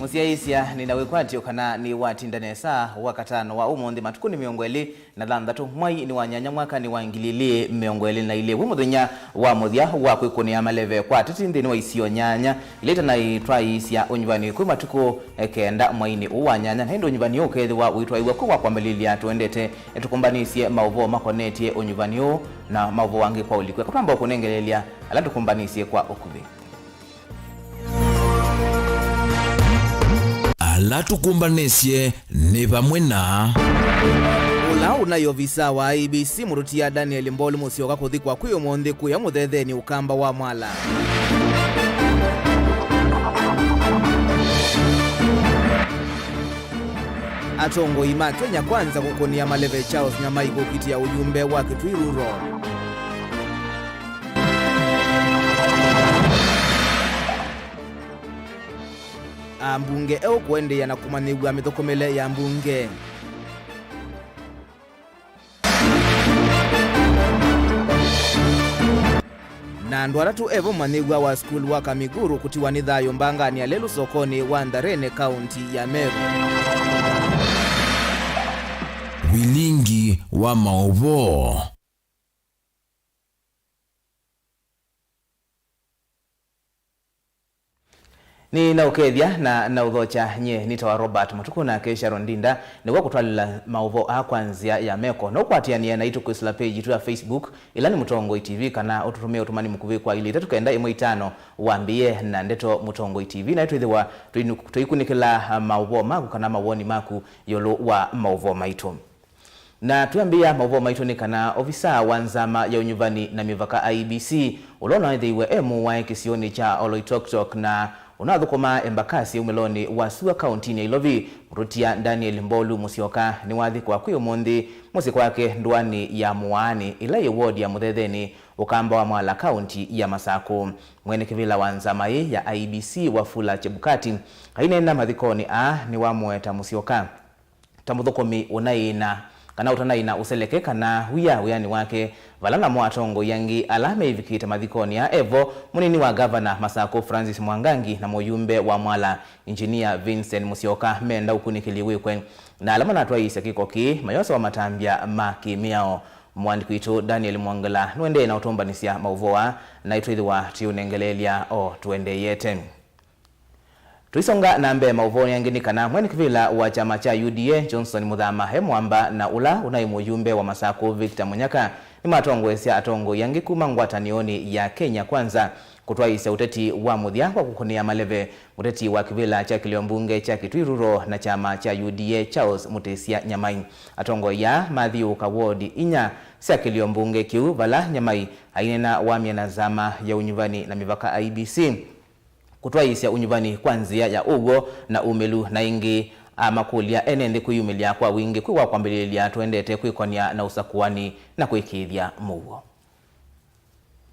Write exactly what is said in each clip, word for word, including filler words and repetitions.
Mũsyaĩĩsya, nĩ na wĩkwatyo kana nĩwatinda nesa wakatano wa ũmũnthĩ, matukũ nĩ mĩongo ĩlĩ na thanthatũ, mwai nĩ wa nyanya, mwaka nĩ wa ngili ilĩ mĩongo ĩlĩ na ilĩ. Wĩ mũthenya wa mũthya wa kwĩkũnĩa maleve kwa ateti nthĩnĩ wa isio nyanya ila itanaitwaĩĩsya ũnyuvani kwĩ matukũ kenda mwai-inĩ ũũ wa nyanya, na ĩndĩ ũnyuvani ũũ ũkethĩwa ũitwaĩw'a kwĩ wa kwambĩlĩlya tũendete tũkũmbanĩsye maũvoo makonetye ũnyuvani ũũ na maũvoo angĩ kwa ũliku. Eka twamba ũkũnengeleelya ala tũkũmbanĩsye kwa ũkuvĩ. Ala tũkũmbanĩsye nĩ vamwe na. Ũla ũnaĩ ovisa wa I E B C, mũtũtia Daniel Mbolu Mũsyoka kũthikwa kwĩ ũmũnthĩ kũya Mũthetheni, Ũkamba wa Mwala. Atongoi ma Kenya Kwanza kũkũnĩa maleve Charles Nyamai kũkitĩa ũyumbe wa Kitui Rural. Ambunge eũ kũendeea na kũmanyĩw'a mĩthũkũmĩle ya mbunge. Na andũ atatũ evo manyĩw'a wa sukulu wa Kamiguru kũtiwa nĩ thayũ mbanganĩ ya lelũ sokonĩ wa Ntharene, kaunti ya Meru. Vilingi wa maũvoo. Nĩ naũkethya na naũthokya. Nyie nĩtawa Robert Mũtukũ, nake Sharon Ndinda nĩwe ũkũtwalĩla maũvoo aa kwa nzĩa ya meko. No ũkwatĩanĩe naitũ kwĩsĩla page yitũ ya Facebook, ĩla nĩ Mũtongoi T V, kana ũtũtũmĩe ũtũmani mũkuvĩ kwa ilĩ itatũ kenda ĩmwe itano, wambĩĩe na ndeto Mũtongoi T V, naĩ twĩthĩwa tũinu-, tũikunĩkĩla maũvoo maku kana mawoni maku ĩũlũ wa maũvoo maitũ. Na twĩambĩĩa maũvoo maitũ nĩ kana ovisa wa nzama ya ũnyuvani na mĩvaka, I E B C, ũla ũnaethĩiwe e mũwae kĩsionĩ kya Oloitoktok na ũnathũkũmaa embakasi umĩlonĩ wa sua kauntinĩ ya Ilovi, mũtũtia Daniel Mbolu Mũsyoka, nĩwathikwa kwĩ ũmũnthĩ mũsyĩ kwake ndũanĩ ya Mũwaanĩ, ĩla yĩ wodi ya Mũthetheni, Ũkamba wa Mwala, kaunti ya Masakũ. Mwene kĩvĩla wa nzama ĩĩ ya I E B C, Wafula Chebukati, aineena mathikonĩ aa, nĩwamũweta Mũsyoka ta mũthũkũmi ũnaĩ na, kana ũtanaĩ na ũseleke kana wia wĩanĩ wake, vala namo atongoi angĩ ala meivikĩte mathikonĩ aa evo, mũnini wa ngavana Masakũ Francis Mwangangi na mũyumbe wa Mwala, Engineer Vincent Mũsyoka, menda ũkunĩkĩli wĩkwe, na ala manatwaĩĩsya kĩko kĩĩ mayosewa matambya ma kĩmĩao. Mũandĩki witũ Daniel Mwongela nũendee na ũtũmbanĩsya maũvoo aa, naĩ twĩthĩwa tũiũnengeleelya o tũendeeyete. Tũisonga na mbee maũvoonĩ angĩ nĩ kana mwene kĩvĩla wa kyama kya U D A, Johnson Mũthama, e mũamba na ũla ũnaĩ mũyumbe wa Masakũ, Victor Mũnyaka, nĩmatongoesya atongoi angĩ kuma ngwatanĩonĩ ya Kenya Kwanza kũtwaĩĩsya ũteti wa mũthya wa kũkũnĩa maleve mũteti wa kĩvĩla kya kĩlĩo mbunge kya Kitui Rural na kyama kya U D A, Charles Mutisya Nyamai. Atongoi aa mathiũũka wodi inya sya kĩlĩo mbunge kĩu, vala Nyamai aineena wamya na nzama ya ũnyuvani na mĩvaka, I E B C, kũtwaĩĩsya ũnyuvani kwa nzĩa ya ũw'o na ũmĩlu, na ĩngĩ amakũlya ene nthĩ kwĩyumĩlya kwa wingĩ kwĩ wa kwambĩlĩlya tũendete kwĩkonya na ũsakũani na kũĩkĩĩthya mũuo.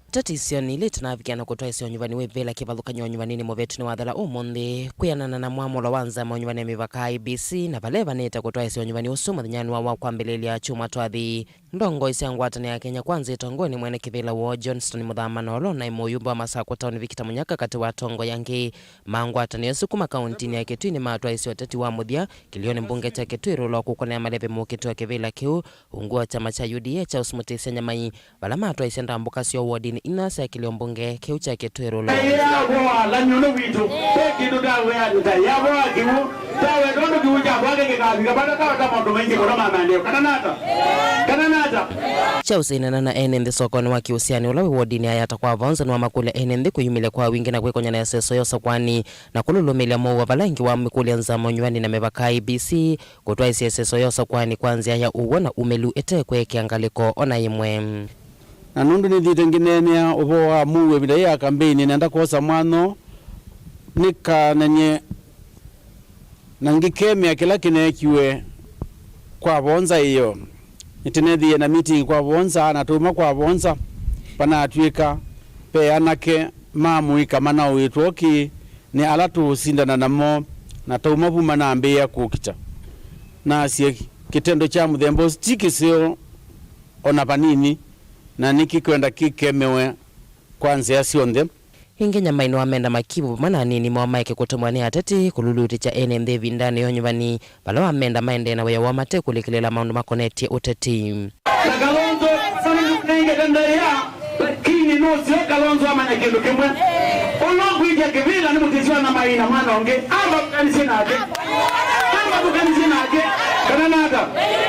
Ndeto isionĩ ila itanavikĩa na kũtwaĩĩsya ũnyuvani wĩ vĩla kĩvathũkany'o ũnyuvaninĩ mũvĩtu nĩwathela ũmũnthĩ, kwĩanana na mwamũlo wa nzama ya ũnyuvani ya mĩvaka, I E B C, na vala ĩvanĩte kũtwaĩĩsya ũnyuvani ũsu mũthenyanĩ wa wa kwambĩlĩlya kyumwa twathi. Ndongoi sya ngwatanĩo ya Kenya Kwanza itongoew'e nĩ mwene kĩvĩla woo Johnston Mũthama na ũla ũnaĩ mũyumbe wa Masakũ Town Victor Mũnyaka katĩ wa atongoi angĩ ma ngwatanĩo ĩsu kuma kauntinĩ ya Kitui nĩmatwaĩĩsye ũteti wa mũthya kĩlĩonĩ mbunge kya Kitui Rural wa kũkũnĩa maleve mũkitĩ wa kĩvĩla kĩu, ungu wa kyama kya U D A, Charles Mutisya Nyamai, vala matwaĩĩsye ndambũka syoo wodinĩ inya sya kĩlĩo mbunge kĩu kya Kitui Rural. Ngai yavoa, la nyono witũ, ve kĩndũ ndawea, Ngai yavoa kĩw'ũ. Tawe, nũndũ kĩw'ũ kya kwake kĩkavika vala kaweta maũndũ maingĩ mũno ma maendeeo. Kana nata? Kana nata? Kyaũsĩnana na ene nthĩ sokonĩ wa Kĩũsianĩ ũla wĩ wodinĩ ya Yata kwa Vonza nĩwamakũlya ene nthĩ kwĩyumĩlya kwa wingĩ na kwĩkonya na ĩseso ya ũsakũani na kũlũlũmĩlya mũuo vala ĩngĩ wamĩkũlya nzama ya ũnyuvani na mĩvaka, I E B C, kũtwaĩĩsya ĩseso ya ũsakũani kwa nzĩa ya ũw'o na ũmĩlu ĩte kũekea ngalĩko o na ĩmwe. Na nũndũ nĩthiĩte ngĩneenea ũvoo wa mũuo ĩvinda yĩĩ ya kambeini, nenda kwosa mwanya nĩkanany'e na ngĩkemea kĩla kĩneekiwe kwa Vonza ĩyo. Nĩtũneethĩie na meeting kwa Vonza na twauma kwa Vonza, vanatw'ĩka ve anake ma mũika manaũĩtwe ũkĩ nĩ ala tũũsindana namo, na twauma vu manambĩĩa kũkita. Nasye, kĩtendo kya mũthemba ũsu ti kĩseo o na vanini, na nĩkĩkwenda kĩkemewe kwa nzĩa syonthe. Ĩngĩ Nyamai nĩwamenda Makivu vamwe na anini moo maeke kũtũmwa nĩ ateti kũlulutĩkya ene nthĩ ĩvindanĩ ya ũnyuvani, vala wamenda maendee na wĩa woo mate kũlikĩlĩĩla maũndũ makonetye ũteti. Na Kalonzo, nengete ndaĩa, lakini nũseo Kalonzo amanya kĩndũ kĩmwe. Ũla ũkwĩtya kĩvĩla nĩ mũtĩsyo na maina mwana ũngĩ, ambathũkanĩsye nake. Ambathũkanĩsye nake, kana nata?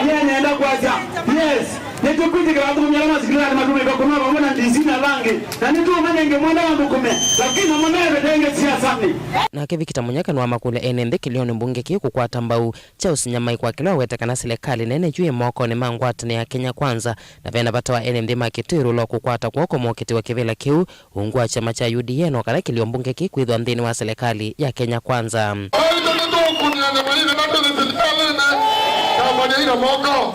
Yeye nenda kwasya, yes. Nĩtũkwĩtĩkĩla athũkũmi ala masikilani matũmĩtwe kũnwa vamwe na D C na ala angĩ, na nĩtũũmanya ĩngĩ mwenda mathũkũme, lakini namo mevete ĩngĩ siasanĩ. Nake Victor Munyaka nĩwamakũlya ene nthĩ kĩlĩonĩ mbunge kĩĩ kũkwata mbau Charles Nyamai kwa kĩla waweta kana silikalĩ nene yu ĩ mokonĩ ma ngwatanĩo ya Kenya Kwanza, na vena vata wa ene nthĩ ma Kĩtwĩrũ ũla ũkũkwata kw'oko mokĩtĩ wa kĩvĩla kĩu ungu wa kyama kya U D A, no kana kĩlio mbunge kĩkwĩthwa nthĩnĩ wa silikalĩ ya Kenya Kwanza. Aitũ nĩtũkũnĩa nyama ĩno na twĩthĩ silikalĩnĩ. Kambani ĩna moko.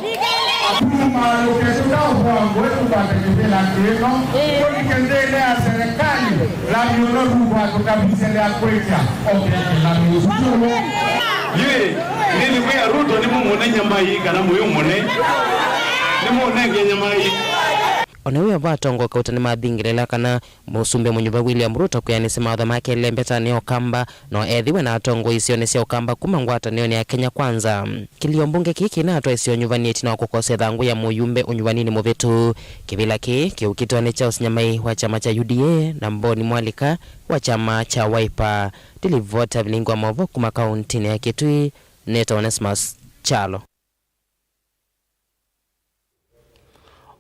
Atuma lũkesũ ta ũvwangũ ĩtũkwate kĩvĩla kĩno. Kũlike nthĩnĩ ya silikalĩ, lami ũno rũvwa tũkavisya lya kwĩkya, okekĩla mĩũsũsũlo. Yĩ, nĩthi kwĩa Ruto nĩmũmũne nyama ii kana mũyũmũne? Nĩmũnenge nyama ii. O na wĩ vo, atongoi kauta nĩmathingĩlĩla kana Mũsumbĩ mũnyuva William Ruto kwĩanĩsya mawatho make lembetanĩ ya Ũkamba no ethĩwe na atongoi isionĩ sya Ũkamba kuma ngwatanĩonĩ ya Kenya Kwanza. Kĩlio mbunge kĩĩ kĩnatwaisye ũnyuvani ĩtina wa kũkosea ĩthangũ ya mũyumbe ũnyuvaninĩ mũvĩtu. Kĩvĩla kĩĩ kĩũkitwa nĩ Charles Nyamai wa kyama kya U D A na Mboni Mwalika wa kyama kya Wiper. Ndilivota vilingwa maũvoo kuma kauntinĩ ya Kitui, nĩtawa Onesmus Kyalo.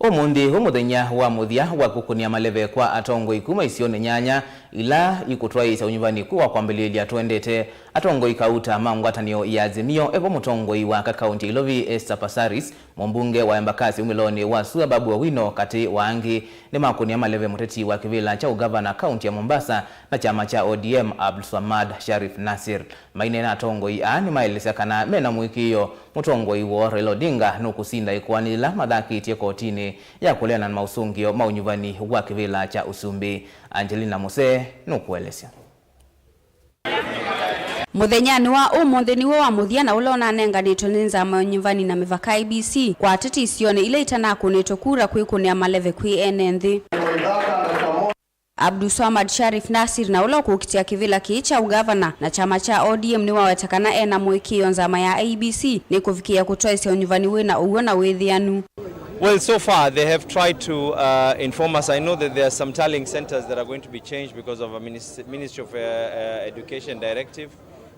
Ũmũnthĩ wĩ mũthenya wa mũthya wa kũkũnĩa maleve kwa atongoi kuma isionĩ nyanya ila ikũtwaĩĩsya ũnyuvani kwĩ wa kwambĩlĩĩlya. Twendete atongoi kauta ma ngwatanĩo ya Azimio, evo mũtongoi wa kakaunti ya Ilovi Esther Passaris, mũmbunge wa Embakasi umĩlonĩ wa sua Babu Owino, katĩ wa angĩ, nĩmakũnĩa maleve mũteti wa kĩvĩla kya ũgavana kaunti ya Mombasa na kyama kya O D M Abdulswamad Sharif Nassir. Maineena, atongoi aa nĩmaelesya kana mena mũĩkĩĩo mũtongoi woo Raila Odinga nũkũsinda ĩkoani yĩla mathakĩtye kotinĩ ya kũleana na maũsũngĩo ma ũnyuvani wa kĩvĩla kya ũsumbĩ. Angelina Musee nũkũelesya. Mũthenyanĩ wa ũmũnthĩ nĩw'o wa mũthya na ũla ũnanenganĩtwe nĩ nzama ya ũnyuvani na mĩvaka I E B C kwa ateti isionĩ ila itanakũnĩtwe kura kwĩkũnĩa maleve kwĩ ene nthĩ. Abdulswamad Sharif Nassir, na ũla ũkũkitĩa kĩvĩla kĩĩ kya ũgavana na kyama kya O D M, nĩwaweta kana ena mũĩkĩĩo nzama ya I E B C nĩkũvikĩĩa kũtwaĩsya ũnyuvani wĩna ũw'o na wĩthĩanu. Well, so far they have tried to uh, inform us. I know that there are some tallying centers that are going to be changed because of a minis- Ministry of uh, uh, Education directive.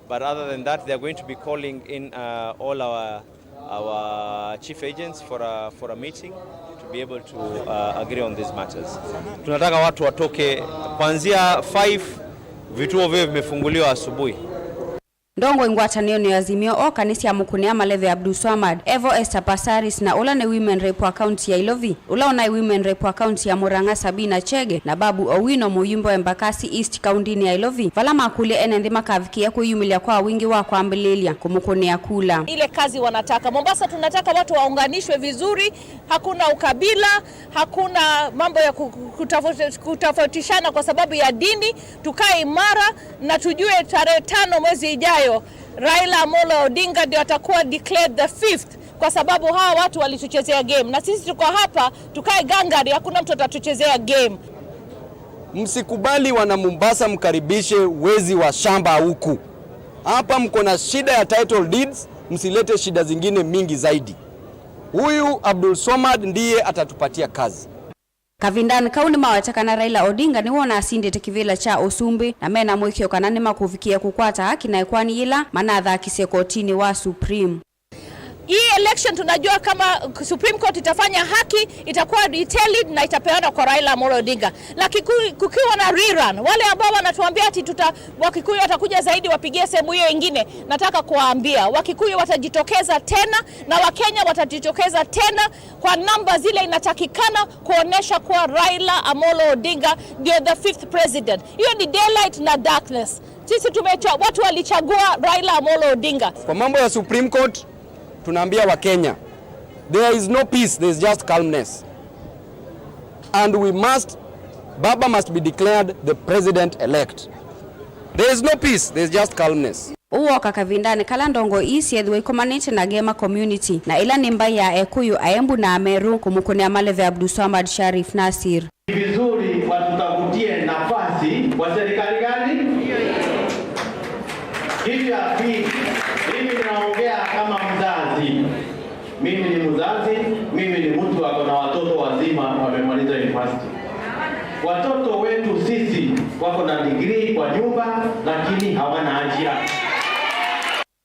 But other than that, they are going to be calling in uh, all our our chief agents for a, for a meeting to be able to uh, agree on these matters. Tunataka watu watoke kuanzia five, vituo vyote vimefunguliwa asubuhi. Ndongoi ngwatanĩonĩ ya Azimio oka nĩsyamũkũnĩa maleve Abdulswamad, evo Esther Passaris, na ũla nĩ women rep wa kaunti ya Ilovi, ũla ũnaĩ women rep wa kaunti ya Murang'a Sabina Chege, na Babu Owino, mũyumbe wa Embakasi East kauntinĩ ya Ilovi, vala makũlya ene nthĩ makavikĩĩa kwĩyumĩlya kwa wingĩ wa kwambĩlĩĩlya kũmũkũnĩa kula. Ile kazi wanataka. Mombasa tunataka watu waunganishwe vizuri, hakuna ukabila, hakuna mambo ya ku- ku- kutofauti- kutofautishana kwa sababu ya dini. Tukae imara na tujue tarehe tano mwezi ijayo Raila Amolo Odinga ndio atakuwa declared the fifth, kwa sababu hawa watu walituchezea game, na sisi tuko hapa, tukae gangari, hakuna mtu atatuchezea game. Msikubali wana Mombasa mkaribishe wezi wa shamba huku. Hapa mko na shida ya title deeds, msilete shida zingine mingi zaidi. Huyu Abdulswamad ndiye atatupatia kazi. Kavindanĩ kau nĩmaweta kana Raila Odinga nĩwe ũnasindĩte kĩvĩla kya ũsumbĩ, na mena mũĩkĩĩo kana nĩmakũvikĩĩa kũkwata haki na ĩkoani yĩla manathakisye kotinĩ wa Supreme. Hii election tunajua kama Supreme Court itafanya haki, itakuwa detailed na itapeana kwa Raila Amolo Odinga. Lakini kukiwa na rerun, wale ambao wanatuambia ati tuta, Wakikuyu watakuja zaidi, wapigie sehemu hiyo ingine, nataka kuwaambia Wakikuyu watajitokeza tena na Wakenya watajitokeza tena kwa namba zile inatakikana kuonesha kuwa Raila Amolo Odinga ndio the fifth president. Hiyo ni daylight na darkness. Sisi tumecha- watu walichagua Raila Amolo Odinga. Kwa mambo ya Supreme Court, tunaambia Wakenya, there is no peace, there is just calmness. And we must, Baba must be declared the president-elect. There is no peace, there is just calmness. Ũu woka kavindanĩ kala ndongoi ii syethĩwa ikomanĩte na Gema community, na ĩla nĩ mbaĩ ya Ekũyũ, Aembu na Ameru, kũmũkũnĩa maleve Abdulswamad Sharif Nassir. Ni vizuri watutafutie nafasi Kwa serikali gani? Hivyo si, mimi naongea kama mzazi. Mimi ni mzazi, mimi ni mtu ako na watoto wazima wamemaliza university. Watoto wetu sisi wako na degree kwa nyumba, lakini hawana ajira.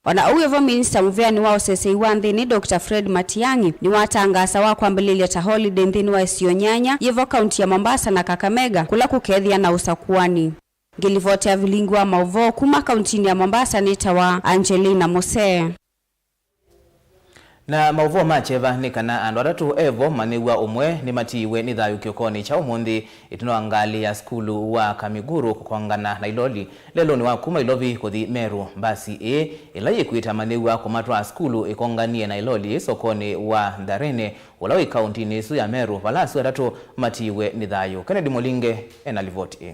O na ũu ĩvo, minista mũvĩanĩ wa ũseseĩ wa nthĩnĩ, Doctor Fred Matiang'i, nĩwatangaasa wa kwambĩlĩlya ta holiday nthĩnĩ wa isio nyanya yĩvo kaunti ya Mombasa na Kakamega, kũla kũkethĩa na ũsakuani. Ngĩlivoti ya vilingi wa maũvoo kuma kauntinĩ ya Mombasa nĩtawa Angelina Musee. Na maũvoo ma kyeva nĩ kana andũ atatũ evo manyĩw'a ũmwe nĩmatiiwe nĩ thayũ kĩokonĩ kya ũmũnthĩ ĩtina wa ngalĩ ya sukulu wa Kamiguru kũkongana na iloli lelũnĩ wa kuma Ilovi kũthi Meru. Mbasi ĩĩ ĩla yĩkuĩte amanyĩw'a kũmatwaa sukulu ĩkonganie na iloli sokonĩ wa Ndarene, ũla wĩ kauntinĩ ĩsu ya Meru, vala asu atatũ matiiwe nĩ thayũ. Kennedy Mũlinge ena livoti ĩĩ.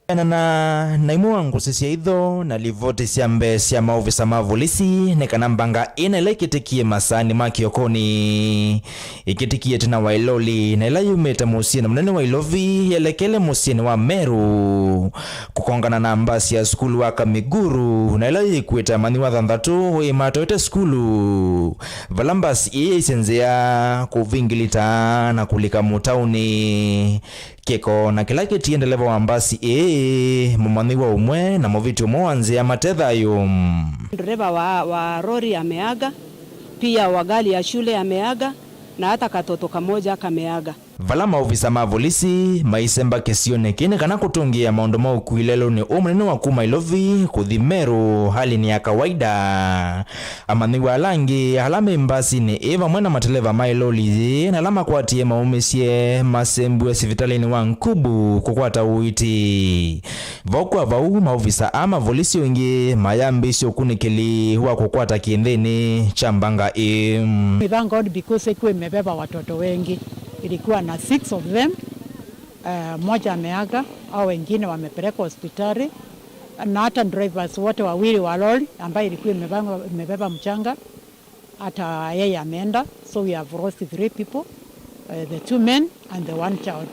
Kũenana na imwe wa ngũsĩ sya itho na livoti sya mbee sya maovisa ma volisi, nĩ kana mbanga ĩna ĩla ĩkĩtĩkie masaanĩ ma kĩokonĩ ĩkĩtĩkie ĩtina wa ĩloli na ĩla yumĩte mũsyĩnĩ mũnene wa Ilovi yelekele mũsyĩnĩ wa Meru kũkongana na mbasi ya sukulu wa Kamiguru, na ĩla yĩkuĩte amanyĩw'a thanthatũ ĩmatoete sukulu, vala mbasi ĩĩ yaisye nzĩa kũvingilita na kũlika mũtaũnĩ. Kĩko na kĩla kĩtie ndeleva wa mbasi ĩĩ, mũmanyĩw'a ũmwe na mũvĩti ũmwe wa nzĩa mate thayũ. Dereva wa, wa lori ameaga, pia wa gari ya shule ameaga, na hata katoto kamoja kameaga. Vala maovisa ma volisi maisemba kĩsionĩ kĩĩ nĩ kana kũtũngĩĩa maũndũ ma ũkui lelũnĩ ũũ mũnene wa kuma Ilovi kũthi Meru halini ya kawaida. Amanyĩw'a ala angĩ ala me mbasinĩ ĩ vamwe na mateleva ma ĩloli yĩĩ na ala makwatie maumĩsye masembue sivitalĩnĩ wa Nkubu kũkwata ũiiti. Vau kwa vau, maovisa aa ma volisi o ĩngĩ mayambĩĩsye ũkunĩkĩli wa kũkwata kĩnthĩnĩ kya mbanga ĩĩ. We thank God because ĩkw'o imebeba watoto wengi. Ilikuwa na six of them. Eh, mmoja ameaga, hao wengine wamepelekwa hospitali. Na hata drivers wote wawili wa lori ambayo ilikuwa imebeba, imebeba mchanga, hata yeye ameenda. So we have lost three people, eh, the two men and the one child.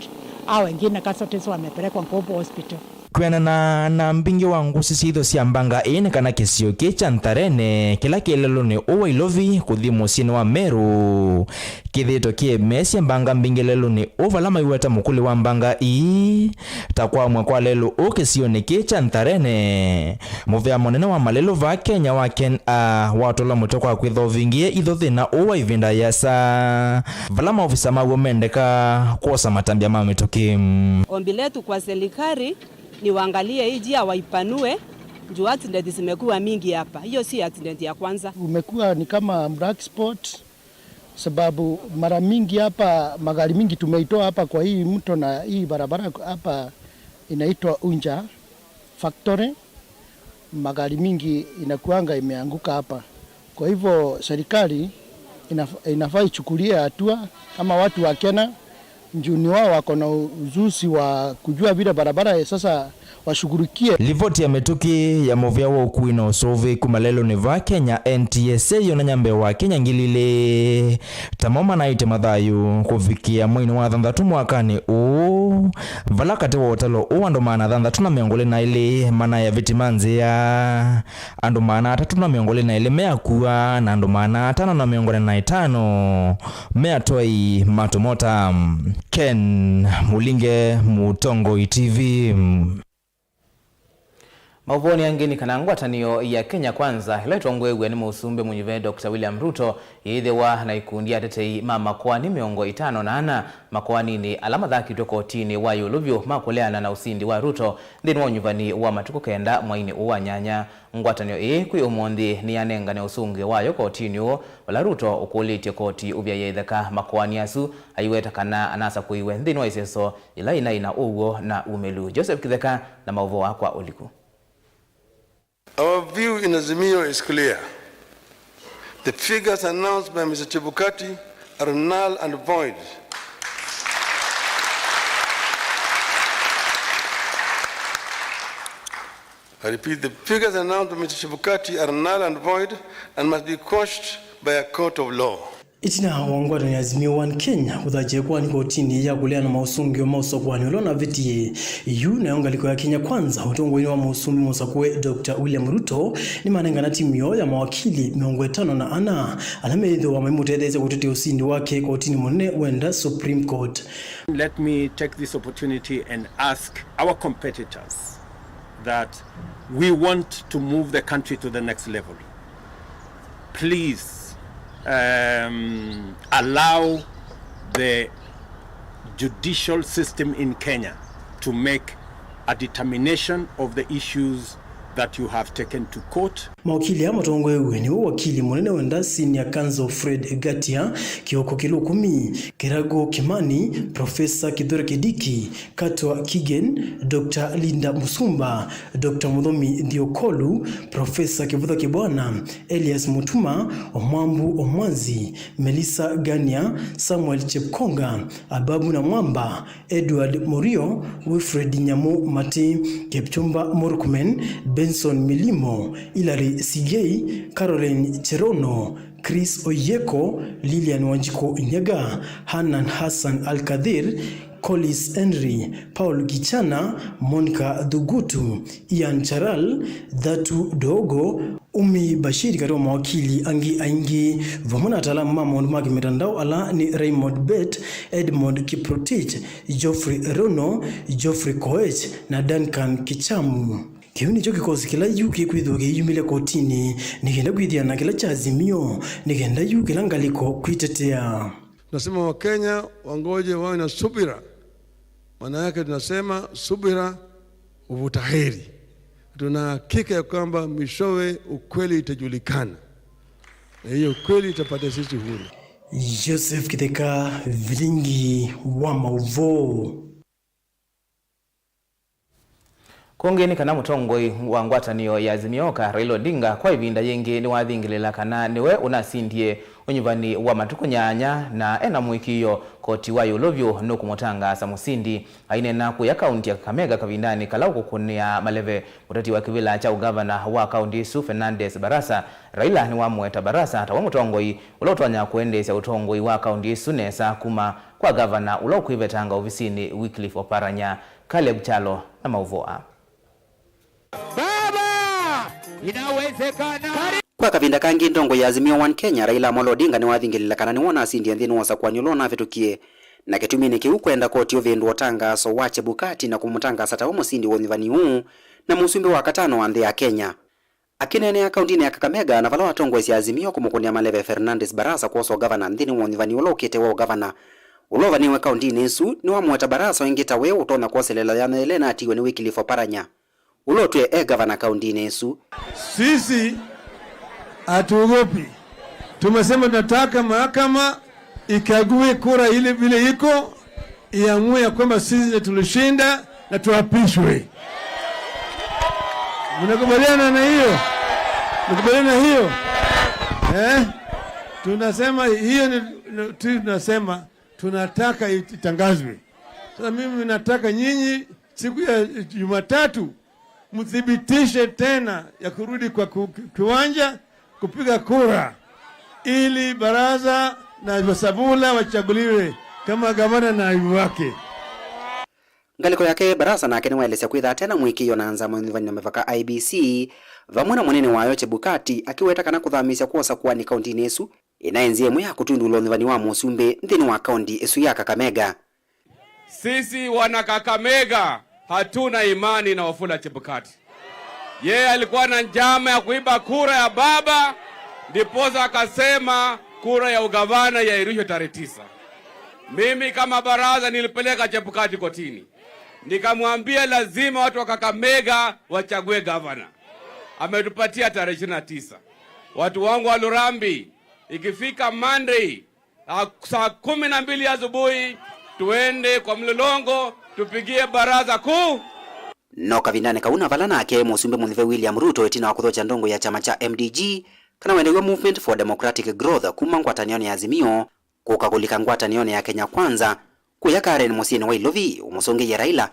Hao wengine casualties wamepelekwa Nkobo Hospital. Kwĩanana na mbingĩ wa ngũsĩ sya itho sya mbanga ĩĩ nĩ kana kĩsio kĩĩ kya Ntharene, kĩla kĩ lelũnĩ ũũ wa Ilovi kũthi mũsyĩnĩ wa Meru, kĩthĩĩtwe kĩemeesya mbanga mbingĩ lelũnĩ ũũ vala maiweta mũkũlĩ wa mbanga ii ta kwamw'a kwa lelũ ũũ kĩsionĩ kĩĩ kya Ntharene. Mũvĩa mũnene wa malelũ vaa Kenya wa Ken A watũla mũtwe kwa kwĩtha ũvingĩe itho thĩna ũũ wa ĩvinda yĩasa, vala maovisa maw'o mendeka kwosa matambya ma mĩtũkĩ. Ombi letu kwa serikali ni waangalie hii njia waipanue, juu accident zimekuwa mingi hapa. Hiyo si accident ya kwanza. Umekuwa ni kama black spot, sababu mara mingi hapa, magari mingi tumeitoa hapa kwa hii mto, na hii barabara hapa inaitwa Unja Factory, magari mingi inakuanga imeanguka hapa. Kwa hivyo serikali inaf-, inafaa ichukulie hatua kama watu wa Kenya, juu ni wao wako na ujuzi wa kujua vile barabara, sasa washughulikie. Livoti ya mĩtũkĩ ya mũvĩa wa ũkui na ũsũvĩĩku malelũnĩ vaa Kenya, N T S A, yonany'a mbee wa Kenya ngili ilĩ tamo manaĩte mathayũ kũvikĩa mweinĩ wa thanthatũ mwakanĩ ũũ, vala katĩ wa ũtalo ũũ andũ maana thanthatũ na mĩongo ĩlĩ na elĩ manaĩa vĩti ma nzĩa, andũ maana atatũ na mĩongo ĩlĩ na elĩ meakua, na andũ maana atano na mĩongo ĩna na ĩtano me atwai ma tũmota. Ken Mũlinge, Mũtongoi T V. Maũvoonĩ angĩ nĩ kana ngwatanĩo ya Kenya Kwanza, ĩla ĩtongoew'e nĩ Mũsumbĩ mũnyuve Doctor William Ruto, yĩĩthĩwa na ikundi ya atetei ma makoani mĩongo ĩtano na ana makoaninĩ ala mathakĩtwe kotinĩ wa ĩũlũ vyũ ma kũleana na ũsindi wa Ruto nthĩnĩ wa ũnyuvani wa matukũ kenda mweinĩ ũũ wa nyanya. Ngwatanĩo ĩĩ kwĩ ũmũnthĩ nĩyanengane ũsũngĩo wayo kotinĩ ũũ, vala Ruto ũkũlĩtye koti ũvyaĩe ĩtheka makoani asu aiweta kana anasakũiwe nthĩnĩ wa ĩseso yĩla yĩnaĩ na ũw'o na umĩlu. Joseph Kitheka na maũvoo aa kwa ũliku. Our view in Azimio is clear. The figures announced by Mister Chebukati are null and void. I repeat, the figures announced by Mister Chebukati are null and void and must be quashed by a court of law. Ĩtina wa ngwatanĩo ya Azimio One Kenya kũthakya ĩkoani kotinĩ ya kũleana maũsũngĩo ma ũsakũani ũla ũnavĩtie, yu nayo ngalĩko ya Kenya Kwanza ũtongoinĩ wa mũsumbĩ mũsakũe Doctor William Ruto nĩmanengana timu yoo ya mawakili mĩongo ĩtano na ana ala meĩthĩwa maimũtetheesya kũtetea ũsindi wake kotinĩ mũnene wenda Supreme Court. Let me take this opportunity and ask our competitors that we want to move the country to the next level. Please, um, allow the judicial system in Kenya to make a determination of the issues that you have taken to court. Mawakili aa matongoew'e nĩwe wakili mũnene wenda Senior Counsel Fred Gatia, Kioko Kilukumi, Kiragu Kimani, Professor Kithure Kidiki, Katwa Kigen, Doctor Linda Musumba, Doctor Muthomi Thiokolu, Professor Kivutha Kibwana, Elias Mutuma, Omwambu Omwazi, Melissa Gania, Samuel Chepkonga, Ababu Namwamba, Edward Murio, Wilfred Nyamu Mati, Kipchumba Murkomen, Benson Milimo, Hilary Sigei, Caroline Cherono, Chris Oyeko, Lilian Wanjiku Nyaga, Hanan Hassan Al Kadir, Collis Henry, Paul Gichana, Monica Thugutu, Ian Charal, Thatu Dogo, Umi Bashir katĩ wa mawakili angĩ aingĩ, vamwe na ataalamu ma maũndũ ma kĩmĩtandao ala nĩ Raymond Bett, Edmond Kiprotich, Geoffrey Rono, Geoffrey Koech na Duncan Kichamu. Kĩu nĩkyo kĩkosi kĩla yu kĩkwĩthĩwa kĩiyumĩlya kotinĩ nĩ kenda kwĩthĩa na kĩla kya Azimio, nĩ kenda yu kĩla ngalĩko kwĩtetea. Nasema Wakenya wangoje, wawe na subira, maana yake tunasema subira huvuta heri. Tuna hakika ya kwamba mwishowe ukweli itajulikana, na hiyo ukweli itapatia sisi uhuru. Joseph Kitheka, Vilingi wa Mauvoo. Kũngĩ nĩ kana mũtongoi wa ngwatanĩo ya Azimio ka Raila Odinga kwa ĩvinda yĩngĩ nĩwathingĩlĩla kana nĩwe ũnasindie ũnyuvani wa matukũ nyanya na ena mũĩkĩĩo koti wa ĩũlũ vyũ nũkũmũtangaasa mũsindi. Aineena kũya kaunti ya Kakamega kavindanĩ kala ũkũkũnĩa maleve mũteti wa kĩvĩla kya ũgavana wa kaunti ĩsu Fernandes Barasa, Raila nĩwamũweta Barasa ta we mũtongoi ũla ũtonya kũendeesya ũtongoi wa kaunti ĩsu nesa kuma kwa gavana ũla ũkwĩvetanga ovisinĩ Wycliffe Oparanya. Caleb Kyalo na maũvoo aa. Baba, inawezekana. Kwa kavinda kangĩ, ndongo ya Azimio One Kenya, Raila Amolo Odinga, nĩwathingĩlĩla kana nĩwe ũnasindie nthĩnĩ wa ũsakũani ũla ũnavĩtũkie, na kĩtuminĩ kĩu kwenda koti ũvĩndũa ũtangaaso wa Chebukati na kũmũtangaasa ta we mũsindi wa ũnyuvani ũũ na mũsumbĩ wa katano wa nthĩ ya Kenya. Akĩneenea kauntinĩ ya Kakamega na vala watongoesya Azimio kũmũkũnĩa maleve Fernandes Barasa kwosa ũgavana nthĩnĩ wa ũnyuvani ũla ũkĩte wa ũgavana ũla ũvanĩwe kauntinĩ ĩsu, nĩwamũweta Barasa o ĩngĩ ta we ũtonya kwoselela yanya ĩla ĩnatiiwe nĩ Wycliffe Oparanya, ũla ũtwĩe e gavana kauntinĩ ĩsu. Sisi hatuogopi. Tumesema tunataka mahakama ikague kura ile vile iko, iamue ya kwamba sisi ndio tulishinda na tuapishwe. Mnakubaliana na hiyo? Mnakubaliana na hiyo? Eh? Tunasema hiyo ni, ni, tu-, tunasema tunataka itangazwe. Sasa mimi nataka nyinyi siku ya Jumatatu mthibitishe tena ya kurudi kwa ku-, kiwanja kupiga kura ili Baraza na Sabula wachaguliwe kama gavana na naibu wake. Ngalĩko yake, Barasa nake nĩwaelesya kwĩtha ate na mũĩkĩĩo na nzama ya ũnyuvani na mĩvaka I E B C, vamwe na mũnene wayo Chebukati, akĩweta kana kũthamisya kwa ũsakũani kauntinĩ ĩsu ĩnaĩ nzĩa ĩmwe ya kũtundũla ũnyuvani wa mũsumbĩ nthĩnĩ wa kaunti ĩsu ya Kakamega. Sisi wana Kakamega hatuna imani na Wafula Chebukati. Yeye alikuwa na njama ya kuiba kura ya baba, ndiposa akasema kura ya ugavana yairishwe tarehe tisa. Mimi kama Baraza nilipeleka Chebukati kotini. Nikamwambia lazima watu wa Kakamega wachague gavana. Ametupatia tarehe ishirini na tisa. Watu wangu wa Lurambi, ikifika Monday, ah, saa kumi na mbili asubuhi, tuende kwa mlolongo, tupigie Baraza Kuu. No kavindanĩ kau na vala nake mũsumbĩ mũnyive William Ruto ĩtina wa kũthokya ndongo ya kyama kya M D G, kana wendeew'a Movement for Democratic Growth kuma ngwatanĩonĩ ya Azimio, kũka kũlika ngwatanĩonĩ ya Kenya Kwanza, kũya Karen mũsyĩnĩ wa Ilovi, ũmũsũngĩie Raila,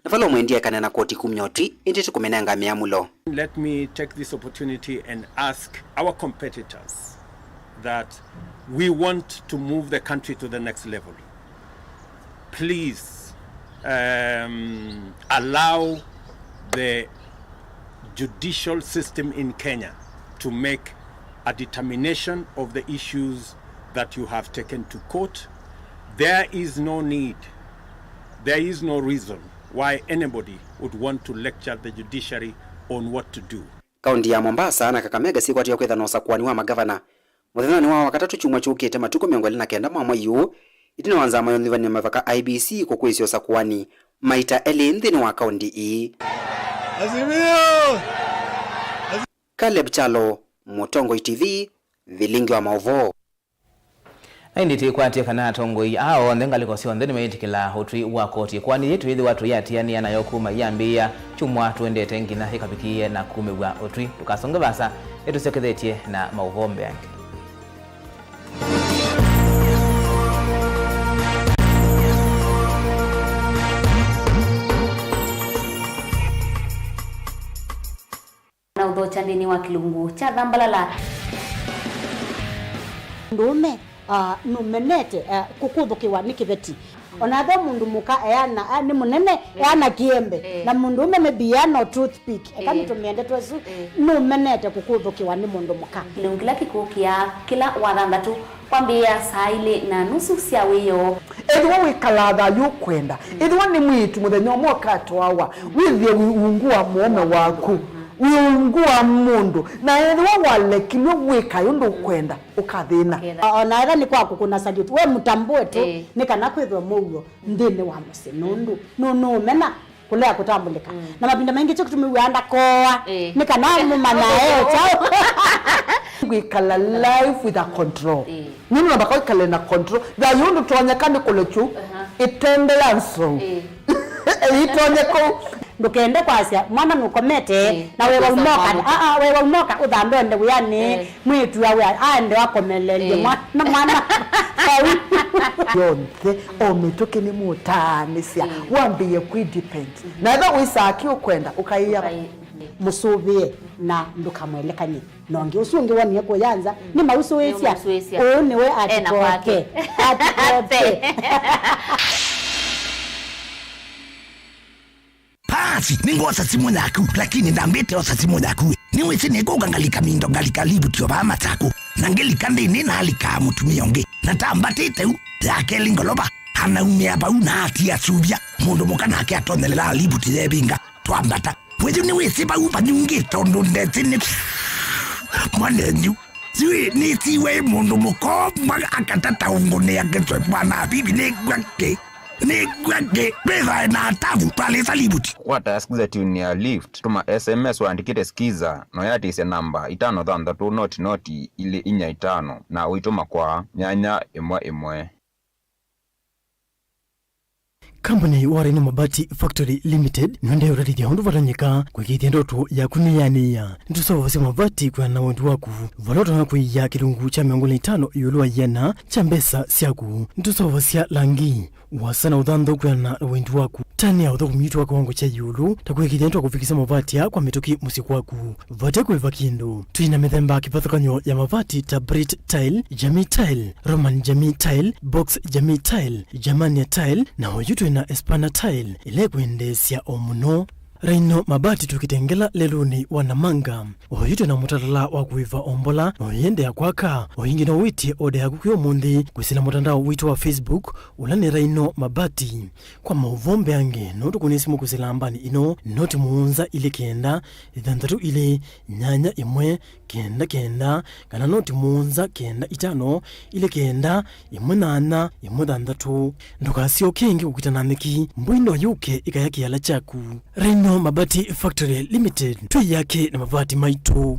na vala ũmwendie ekane na koti kumya ũtwi, ĩndĩ ti kũmĩnenga mĩamũlo. Let me take this opportunity and ask our competitors that we want to move the country to the next level. Please, um, allow the judicial system in Kenya to make a determination of the issues that you have taken to court. There is no need, there is no reason why anybody would want to lecture the judiciary on what to do. Kaunti ya Mombasa na Kakamega syĩkwatĩwa kwĩtha na ũsakũani wa magavana mũthenyanĩ wa Wakatatũ kyumwa kyũkĩte, matukũ mĩongo ĩlĩ na kenda ma mwei ũũ, ĩtina wa nzama ya ũnyuvani wa mĩvaka, I E B C, kũkũĩsya ũsakũani maita elĩ nthĩnĩ wa kaunti ii. Azimio! Caleb Kyalo, Mũtongoi T V, Vilingi wa Maũvoo. Na ĩndĩ twĩkwatye kana atongoi aa onthe ngalĩko syonthe nĩmeĩtĩkĩlaa ũtwi wa koti. Ĩkoani yĩĩ twĩĩthĩwa tũiatĩanĩa nayo kuma yambĩĩa kyumwa tũendete nginya yĩkavikĩĩe na kumĩw'a ũtwi. Ndũkasonge vaasa, nĩtũsyokethetye na maũvoo mbeange. Na ũthokya nthĩnĩ wa kĩlungu kya thambalala. Mũndũũme, ah, nũmenete, ah, kũkũthũkĩwa nĩ kĩveti. Ona ethĩwa mũndũ mũka eana, ah, nĩ mũnene, eh, eana kĩembe. Eh. Na mũndũũme maybe eana o toothpick. Eka, eh, nĩtũmĩe ndeto ĩsu, eh, nũmenete kũkũthũkĩwa nĩ mũndũ mũka. Kĩlungu kĩla kĩkũkĩaa kĩla Wathanthatũ kwambĩĩa saa ilĩ na nusu sya wĩoo. Ethĩwa wĩkalaa thayũ ũkwenda, ethĩwa nĩ mwĩĩtu mũthenya ũmwe ũkatwawa, wĩthĩe ungu wa mũũme waku, wĩ ungu wa mũndũ, na ethĩwa walekilw'e wĩkae ũndũ ũkwenda, ũkathĩna. Ũkathĩna. O na ethĩwa nĩ kwa kũkũna salute, we mũtambũe tu, ĩĩ, nĩ kana kwĩthwe mũuo nthĩnĩ wa mũsyĩ, nũndũ nũ-, nũũmena kũlea kũtambũlĩka. Mm. Na mavinda maingĩ kyo kĩtũmĩw'aa ndakoa, ĩĩ, nĩ kana mũmanya e kyaũ. Kwĩkala life with a control. Ĩĩ. Nũndũ namba kwĩkale na control. Thayũ ndũtonyeka nĩ kũlekyu, aha, ĩtende ya nzou. Ĩĩ. Ĩtonye kũu. Ndũkende kwasya, mwana nũkomete, ĩĩ, na wewa ũkosa umoka, mwana. Aa, wewa umoka, ũthambe ũende wĩanĩ, ĩĩ, mwĩĩtu awe, aende akomeleelye, ĩĩ, mwana, mwana. Vau. Yonthe, o mĩtũkĩ nĩ mũtaanĩsya, ĩĩ, wambĩĩe kwĩ depend. Na ethĩwa wĩsaa kĩ ũkwenda, ũkaĩa, ũkaĩ-, mũsũvĩe na ndũkamwelekany'e. Na ũngĩ ũsu ũngĩ wonie kũya nza, mm, nĩmausũĩsya. Nĩmausũĩsya. Ũũ nĩwe ena kwake. Atikoke. Atikoke. Basi, nĩngwosa simũ yaku, lakini ndambĩte osa simũ yaku. Nĩwĩsĩ nĩkũka ngalika mindo, ngalika livuti o vaa Masaku. Na ngĩlika nthĩnĩ nalikaa mũtumĩa ũngĩ. Na tambatĩte u, ya kelĩ ngolova, anaumĩa vau na atia suvya. Mũndũ mũka nake atonyelela livuti yevinga. Twambata. We yu nĩwĩsĩ vau vanyungĩte ũndũ ndesĩ nĩ mwanenyu. Yu nĩsiwe mũndũ mũkomba akatata ũngũnĩa ngĩtwe mwana Habibi nĩngw'a kĩ? Nĩngw'a kĩ? Wĩthae na atavu twalĩsa livuti. Kwa task za tune ya lift, tũma S M S waandĩkĩte skiza, na ũyatĩĩsya namba itano thanthatũ noti noti ilĩ inya itano, na ũitũma kwa nyanya ĩmwe ĩmwe. Kambuni ya Rhino Mabati Factory Limited nĩendee ũtatĩthya ũndũ vatonyeka kũĩkĩĩthya ndoto yaku nĩyanĩĩa. Nĩtũseũvasya mavati kwĩana na wendi waku, vala ũtonya kũia kĩlungu kya mĩongo ĩlĩ na itano ĩũlũ wa ĩana kya mbesa syaku. Nĩtũseũvasya langi, ũasa na ũthanthau kwĩana na wendi waku. Tanĩa ũthũkũmi witũ wa kĩwango kya ĩũlũ, ta kũĩkĩĩthya nĩtwakũvikĩsya mavati aa kwa mĩtũkĩ mũsyĩ kwaku. Vate kũĩva kĩndũ. Twĩ na mĩthemba kĩvathũkany'o ya mavati ta Brit Tile, Jamii Tile, Roman Jamii Tile, Box Jamii Tile, Germania Tile, na oyu twĩ na Espana Tile, ĩla ĩkwendeesya o mũno. Rhino Mabati tũkĩtengela lelũnĩ wa Namanga. Oyu twĩ na mũtalala wa kũĩva o mbola, na ũyĩendeea kwaka. O ĩngĩ no wĩtye oda yaku kwĩ ũmũnthĩ kwĩsĩla mũtandao witũ wa Facebook, ũla nĩ Rhino Mabati. Kwa maũvoo mbeange, no tũkũnĩe simũ kwĩsĩla nambani ĩno, noti mũonza ilĩ kenda, thanthatũ ilĩ, nyanya ĩmwe, kenda kenda, kana noti mũonza kenda itano, ilĩ kenda, ĩmwe nyanya, ĩmwe thanthatũ. Ndũkasyoke ĩngĩ kũkita na nyeki, mbũi no yũke ĩkaya kĩala kyaku. Rhino Mabati Factory Limited, twĩyake na mavati maitũ.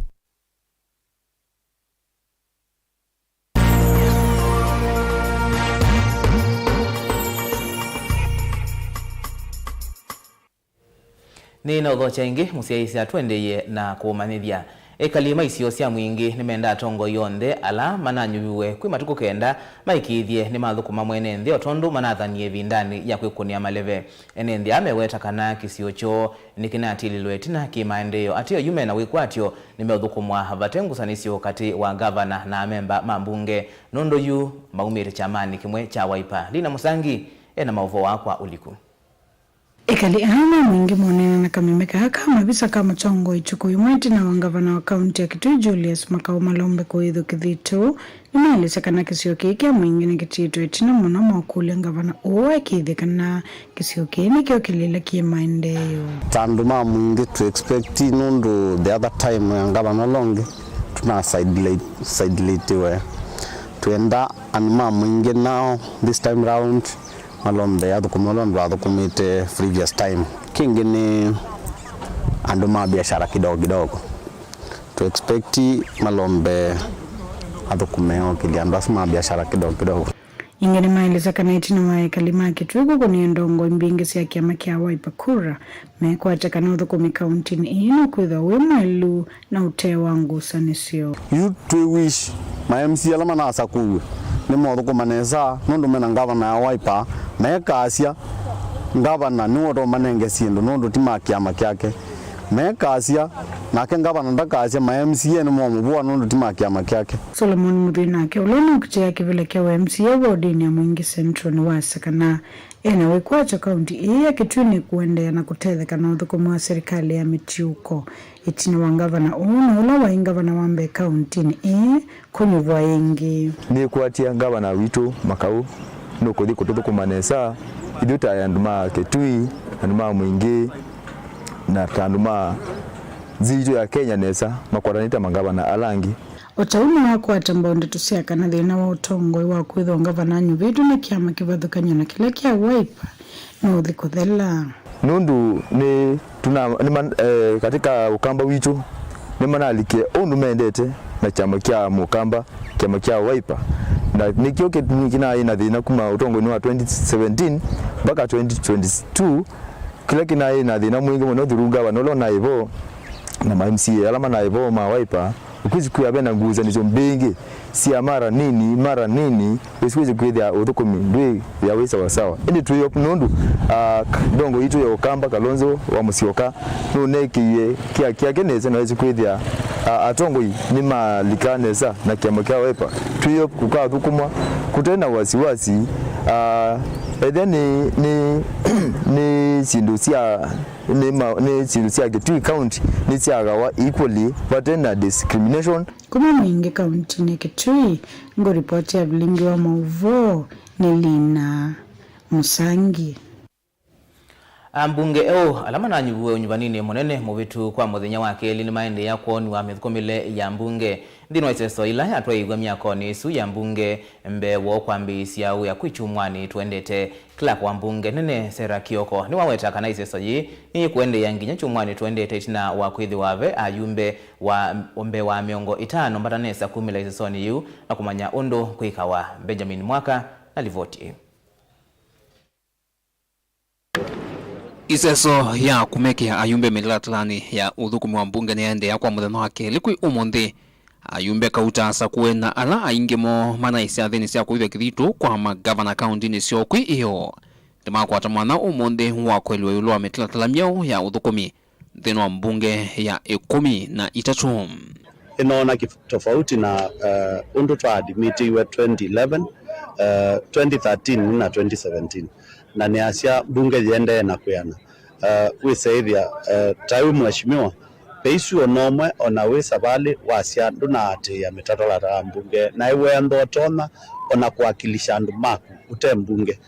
Nĩ na ũthokya ĩngĩ, mũsyaĩĩsya, tũendeeye na kũũmanyĩthya. Ekali ma isio sya Mwingĩ nĩmenda atongoi onthe ala mananyuviwe kwĩ matukũ kenda maĩkĩĩthye nĩmathũkũma mwene nthĩ o tondũ manathanie ĩvindanĩ ya kwĩkũnĩa maleve. Ene nthĩ aa meweta kana kĩsio kyoo nĩkĩnatililwe ĩtina kĩ maendeeo, ateo yu mena wĩkwatyo nĩmeũthũkũmwa vate ngusanĩsyo katĩ wa ngavana na amemba ma mbunge. Nũndũ yu maumĩte kyamanĩ kĩmwe kya Wiper. Lina Mũsangi ena maũvoo aa kwa ũliku. Ekali aa ma Mwingĩ moneena na kameme kaa ka mavisa ka mũtongoi ĩtukũ yĩmwe ĩtina wa ngavana wa kaunti ya Kitui Julius Makau malombe kũĩthw'a kĩthito. Nĩmaelesya kana kĩsio kĩĩ kya Mwingĩ nĩkĩtiĩtwe ĩtina mũno mokũlya ngavana ũũ aĩkĩĩthye kana kĩsio kĩĩ nĩkyo kĩlĩla kĩ maendeeo. Ta andũ ma Mwingĩ tũ expect nũndũ the other time ya ngavana ũla ũngĩ tũna sidelightiwe. Twenda andũ ma Mwingĩ nao this time round malombe athũkũmi ũla ũndũ athũkũmĩte previous time. Kĩngĩ nĩ andũ ma biashara kidogo kidogo. To expect malombe athũkũme okĩlya andũ asu ma biashara kidogo kidogo. Ĩngĩ nĩmaelesya kana ĩtina wa ekali ma Kitui kũkũnĩa ndongoi mbingĩ sya kĩama kya Wiper kura, mekwatya kana ũthũkũmi kauntinĩ ĩĩ nũkwĩthwa wĩ mwelu na ũte wa ngusanĩsyo. Yu twĩ wish ma M C A ala manasakũw'e nĩmothũkũma nesa nũndũ mena ngavana ya Wiper, mekasya ngavana nĩwe ũtomanenge syĩndũ nũndũ ti ma kĩama kyake. Mekasya, nake ngavana ndakasya ma M C A nĩmomũvũa nũndũ ti ma kĩama kyake. Solomon Mũthwii nake, ũla ũnokitĩĩa kĩvĩla kya ũ M C A wodinĩ ya Mwingĩ Central, nĩwasya kana ena wĩkwatyo kaunti ĩĩ ya Kitui nĩkũendeea na kũtetheka na ũthũkũmi wa silikalĩ ya mĩtiũko ĩtina wa ngavana ũũ na ũla waĩ ngavana wa mbee kauntinĩ ĩĩ kũnyuvwa ĩngĩ. Nĩkwatya ngavana witũ Makau nũkũthi kũtũthũkũma nesa ithyĩ ta andũ ma Kitui, andũ ma Mwingĩ, na ta andũ ma nthĩ itũ ya Kenya nesa makwatanĩte na mangavana ala angĩ. O ta ũu nĩwakwata mbau ndeto sya kana thĩna wa ũtongoi wa kwĩthwa ngavana anyuvĩtwe nĩ kĩama kĩvathũkany'o na kĩla kya Wiper nũũthi kũthela. Nũndũ nĩ tuna, nĩ man, eh, katika Ũkamba witũ nĩmanalikie ũndũ mendete na kyama kya Mũkamba, kyama kya Wiper. Na nĩkyo kĩtumi kĩnaĩ na thĩna kuma ũtongoinĩ wa twenty seventeen mpaka twenty twenty-two, kĩla kĩnaĩ na thĩna mwingĩ mũno through ngavana ũla ũnaĩ vo na ma M C A ala manaĩ vo ma Wiper. Ũkwĩsĩ kwĩa ve na ngusanĩsyo mbingĩ sya mara nini, mara nini, ũsiwĩsĩ kwĩthĩa ũthũkũmi ndwĩ ya wĩ sawasawa. Ĩndĩ twĩ hope nũndũ, ah, ndongo yitũ ya Ũkamba Kalonzo wa Musyoka nũnekĩie kĩa kyake nesa na wĩsĩ kwĩthĩa, ah, atongoi nĩmalika nesa na kĩama kya Wiper. Twĩ hope kũkathũkũmwa kũte na wasiwasi, ah, ethĩa nĩ, nĩ, nĩ syĩndũ sya nĩ ma, nĩ syĩndũ sya Kitui County nĩsyagawa equally vate na discrimination. Kuma Mwingĩ kauntinĩ ya Kitui, ngũripoti ya vilingi wa maũvoo nĩ Lina Mũsangi. Ambunge eũ ala mananyuviwe ũnyuvaninĩ mũnene mũvĩtu kwa mũthenya wa kelĩ nĩmaendeea kwonw'a mĩthũkũmĩle ya mbunge. Nthĩnĩ wa iseso ila yatwaĩiw'e myakonĩ ĩsu ya mbunge, mbee woo kwambĩĩsya wĩa kwĩ kyumwanĩ tũendete, clerk wa mbunge nene Sarah Kioko nĩwaweta kana iseso yĩĩ nĩyĩkũendeea nginya kyumwanĩ tũendete ĩtina wa kwĩthĩwa ve ayumbe wa mbee wa mĩongo ĩtano matanesa kumĩla isesonĩ yĩu na kũmanya ũndũ kwĩkawa. Benjamin Mwaka na livoti ĩĩ. Iseso ya kũmekĩa ayumbe mĩtalatalanĩ ya ũthũkũmi wa mbunge nĩyaendeea kwa mũthenya wa kelĩ kwĩ ũmũnthĩ. Ayumbe kauta asakũe na ala aingĩ moo manaĩ syathĩnĩ sya kũĩthya kĩthitũ kwa mangavana kauntinĩ syoo kwĩ ĩoo. Nĩmakwata mwanya ũmũnthĩ wa kũelw'a ĩũlũ wa mĩtalatala myeũ ya ũthũkũmi nthĩnĩ wa mbunge ya ĩkũmi na itatũ. Ĩnoona ki-, tofauti na, eh, ũndũ twaadimitiwe twenty eleven, eh, twenty thirteen na twenty seventeen. Na nĩasya mbunge yĩendee na kwĩana. Eh, wĩseĩthya, eh, ta wĩ mheshimiwa, ve ĩsu ona ũmwe ona wĩ savalĩ wasya ndũnaatĩĩa mĩtalatala ya mbunge, na ĩwenda ũtonya ona kũakilisha andũ maku ũte mbunge.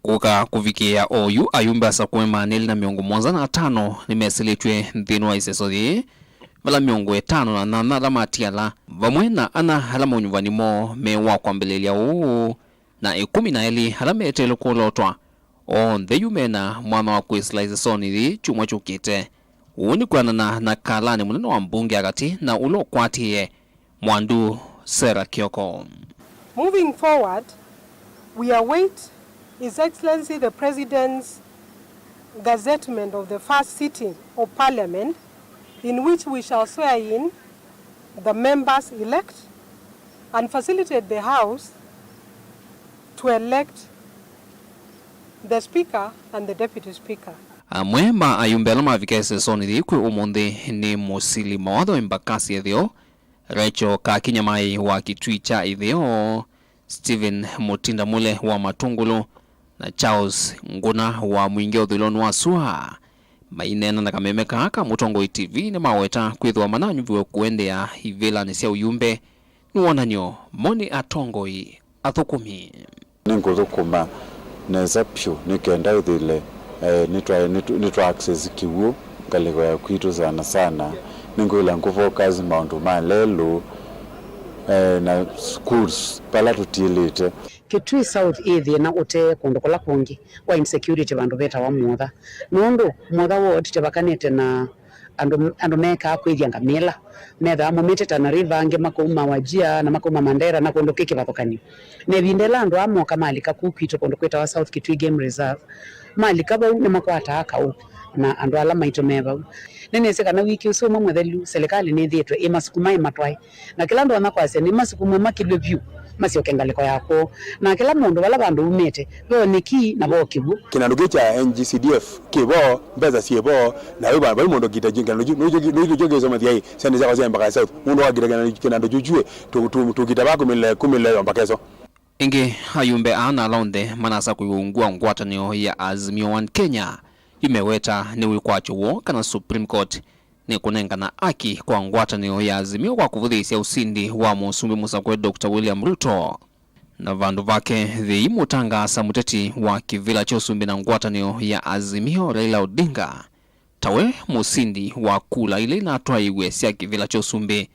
Kũka kũvikĩĩa oyu, ayumbe asakũe maana elĩ na mĩongo mũonza na atano nĩmesĩlĩtw'e nthĩnĩ wa ĩseso yĩĩ, vala mĩongo ĩtano na nyanya ala matiala, vamwe na ana ala maũnyuvani moo me wa kwambĩlĩlya ũũ, na ĩkũmi na elĩ ala meteele kũlotwa, onthe yu mena mwanya wa kwĩsĩla ĩsesonĩ yĩĩ kyumwa kyũkĩte. Ũu nĩ kwĩanana na kalanĩ mũnene wa mbunge ya katĩ na ũla ũkwatĩĩe, Mwandu Sarah Kioko. Moving forward, we await His Excellency the President's gazettement of the first sitting of Parliament, in which we shall swear in the members elect and facilitate the House to elect the Speaker and the Deputy Speaker. Amwe ma ayumbe ala mavika ĩsesonĩ yĩĩ kwĩ ũmũnthĩ nĩ mũsili mawatho Embakasi Ĩtheo, Rachel Kakinyamai wa Kitui kya Ĩtheo, Stephen Mũtindamule wa Matũngũlũ, na Charles Ngũna wa Mwingĩ ũthũĩlonĩ wa sua. Maineena na kameme kaa ka Mũtongoi T V, nĩmaweta kwĩthĩwa mananyuviwe kũendeea ivĩlanĩ sya ũyumbe nĩ wonany'o mo nĩ atongoi athũkũmi. Nĩngũthũkũma nesa vyũ nĩ kenda ĩthĩle, eh, nĩtwa-, nĩtũ-, nĩtwa access kĩw'ũ ngalĩko ya kwitũ sana sana. Nĩngwĩla ngũ focus maũndũ ma lelũ, eh, na schools vala tũtilĩte. Kitui South ĩ thĩna ũtee kũndũ kũla kũngĩ kwa insecurity vandũ vetawa Motha, nũndũ Motha ward tĩvakanĩte na andũ, andũ mekaa kwĩthya ngamĩla. Methaa momĩte Tana River, angĩ makauma Wajir na makauma Mandera na kũndũ kwĩ kĩvathũkany'o. Na ĩvinda ĩla andũ aa moka malika kũu kwitũ kũndũ kwĩtawa South Kitui Game Reserve, malika vau nĩmakwataa kaũ na andũ ala maitũ me vau. Nĩnĩsĩ kana wiki ũsu ũmwe mũthelu, silikalĩ nĩthĩĩtwe ĩmasukuma ĩmatwae, na kĩla ndonya kwasya nĩ masukumwe makilw'e vyũ masyoke ngalĩko ya kwoo, na kĩla mũndũ vala vandũ umĩte ve o nĩkii na vo kĩw'ũ. Kĩnandũ kĩĩ kya N G C D F kĩ vo, mbesa syĩ vo, na wĩ va-, vai mũndũ kĩta kĩnandũ kyu, nũikyo kĩsomethya ĩ syana syakwa sya Embakasi South, mũndũ wakita kĩnandũ kyu kyuĩ, tũkita va kũmĩle, kũmĩle yo mbaka ĩso. Ĩngĩ, ayumbe aa na ala onthe manasakũiwe ungu wa ngwatanĩo ya Azimio One Kenya yu meweta nĩ wĩkwatyo woo kana Supreme Court nĩkũnengana aki kwa ngwatanĩo ya Azimio kwa kũvũthĩĩsya ũsindi wa mũsumbĩ mũsakũe Doctor William Ruto. Na vandũ vake, thĩi mũtangaasa mũteti wa kĩvĩla kya ũsumbĩ na ngwatanĩo ya Azimio, Raila Odinga, tawe mũsindi wa kula ila inatwaĩiwe sya kĩvĩla kya ũsumbĩ,